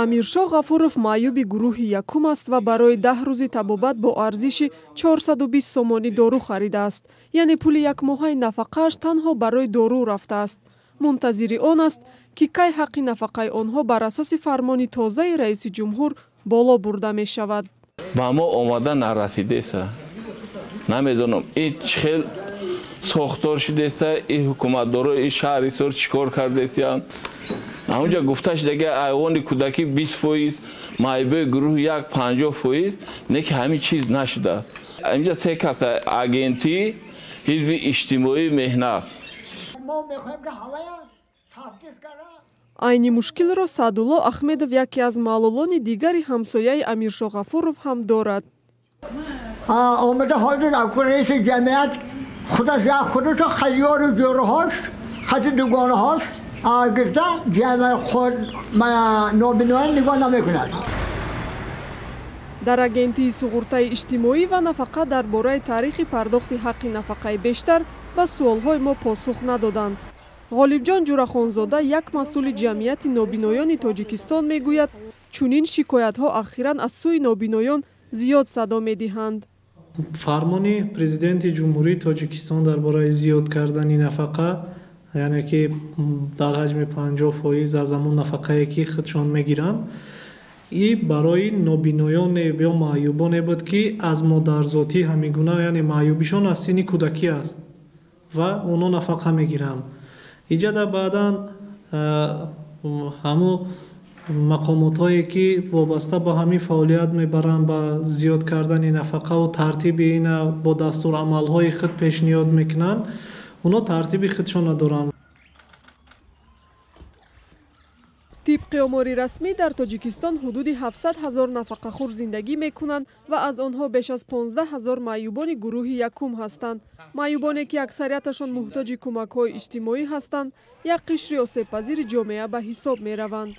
Амиршоҳ Ғафуров маъюби гурӯҳи якум аст ва барои 10 рӯзи табобат бо арзиши 420 сомонӣ дору харидааст. Яъне пули якмоҳаи нафақааш танҳо барои дору рафтааст. Мунтазири он аст, ки кай ҳаққи нафақаи онҳо бар асоси фармони тозаи раиси ҷумҳур боло бурда мешавад. Ба мо омада нарасидеса. Намедонам, ин чӣ хел сохтор шудеса, ин ҳукуматдоро, ин шаҳри Ҳисор чӣ кор кардесиянд. Ҳамунҷа гуфта шуда, ки айвони кӯдакӣ 20%, маъюбои гурӯҳи як 50%, не ки ҳамин чиз нашудааст. Инҷа се кас агентӣ, ҳизби иҷтимоӣ, меҳнат. Айни мушкилро Саъдулло Ахмедов, яке аз маълулони дигари ҳамсояи Амиршоҳ Ғафуров ҳам дорад. Омада ҳозир раиси ҷамъият худаш худашо хайёру ҷӯраҳош, хати дугонаҳош гирда ҷамъият худ нобиноён нигоҳ намекунад. Дар агентии суғуртаи иҷтимоӣ ва нафақа дар бораи таърихи пардохти ҳаққи нафақаи бештар ба суолҳои мо посух надоданд. Ғолибҷон Ҷурахонзода, як масъули ҷамъияти нобиноёни Тоҷикистон, мегӯяд, чунин шикоятҳо ахиран аз сӯи нобиноён зиёд садо медиҳанд. Фармони президенти Ҷумҳурии Тоҷикистон дар бораи зиёд кардани нафақа, яъне ки дар ҳаҷми 50% аз ҳамон нафақае ки худшон мегиранд, и барои нобиноёне ё маъюбоне буд, ки аз модарзотӣ ҳамин гуна, яъне маъюбишон аз синни кӯдакӣ аст ва онҳо нафақа мегиранд. Иҷада баъдан ҳамон мақомотҳое ки вобаста ба ҳамин фаъолият мебаранд, ба зиёд кардани нафақаву тартиби ина бо дастурамалҳои худ пешниҳод мекунанд, онҳо тартиби худшона доранд. Тибқи омори расмӣ дар Тоҷикистон ҳудуди 700 ҳазор нафақахӯр зиндагӣ мекунанд ва аз онҳо беш аз 15 ҳазор маъюбони гурӯҳи якум ҳастанд. Маъюбоне ки аксарияташон муҳтоҷи кӯмакҳои иҷтимоӣ ҳастанд, як қишри осебпазири ҷомеа ба ҳисоб мераванд.